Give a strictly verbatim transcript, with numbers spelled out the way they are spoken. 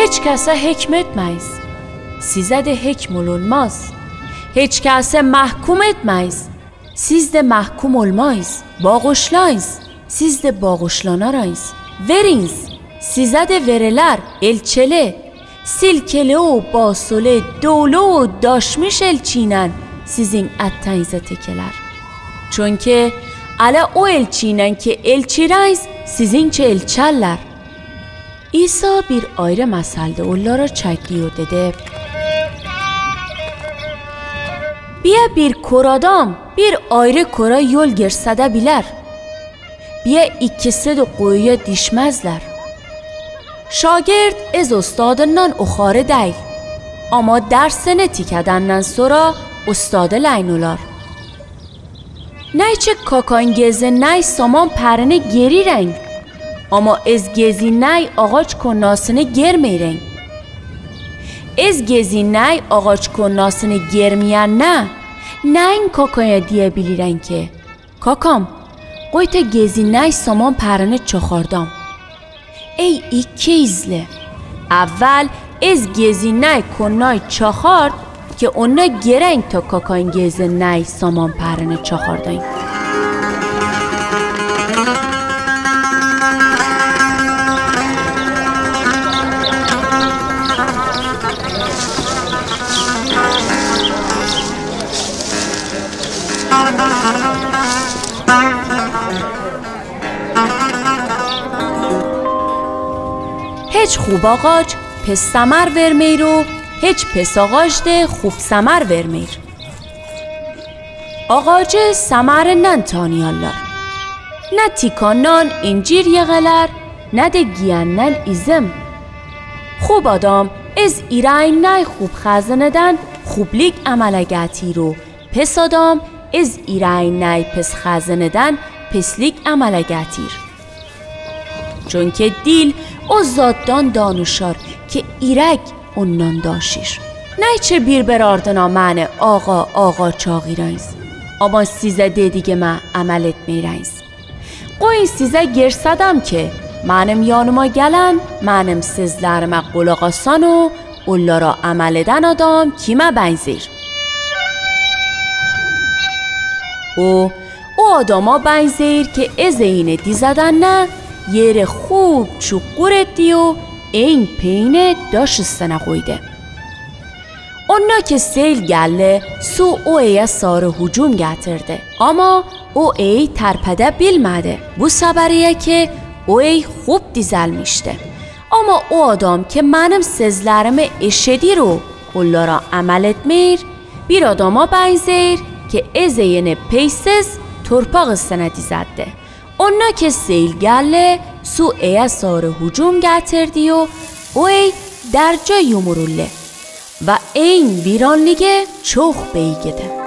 Hiç kasa hikmetmays, siza de hikmul olmaz. Hiç kasa mahkumetmays, siz de mahkum olmays. Baguslays, siz de baguslanarays. Verins, siza de verelar. Elchele, silkele u basole, dolu u daşmiş elçinan sizin attayza tekelar. Çünki ala o elçinan ki elçirays, sizinçe elçallar. İsa bir ayrı masalde ollara çaytliyo dedi: Biya bir kor adam bir ayrı kora yol girsada biler. Biya ikkisi de kuyuya dişmezler. Şagirt ez ustadınnan uxarı dayl. Ama dersini tikedannan sora ustadı laynolar. Nayçe kakayn gezi nay saman parını gerireng, ama ez gezi nay ağaç konnasını germeyreng. Ez gezi nay ağaç konnasını germiyan na, nayn kakaya diyebilireng ki: Kakam, kuyta gezi nay saman parını çahardam. Ey ikkizli, evvel ez gezi nay konnay çahard ki onna gereng ta kakayn gezi nay saman parını çahardeng. Hiç xub ağaç pes samar vermeyr u hiç pes ağaç de xub samar vermeyr. Ağacı samarından tanıyallar. Na tikandan incir yığalar, na de giyandan izim. Xub adam ez irayn nay xub xazınıdan xublik amala gatir u pes adam ez irayn nay pes xazınıdan peslik amala gatir. Çünki dil o zatdan danışar ki irak ondan daşir. Nayçe bir-bir ardına mani ağa, ağa çağırays, ama siza dedigime amal etmeyrays. Qoyun siza gersadam ki, manim yanıma gelen, manim sözlerime qulaq asan u ollara amal eden adam kime benzeyr? O, o adama benzeyr ki ezeyini dizeden na, yeri xub çuqur etti u en peyni daş üstüne qoydi. Onna ki sel geldi, su o eye sarı hucum getirdi. Ama o ey terpede bilmedi. Bu seber eye ki o ey xub dizelmişti. Ama o adam ki manim sözlerimi eşedir u ollara amal etmeyr, bir adama benzeyr ki ezeyini peysiz torpaq üstüne dizetti. Onna ki sel geldi, su eye sarı hucum getirdi u o ey derca yumurulli. Ve en viranligi çoq beygidi.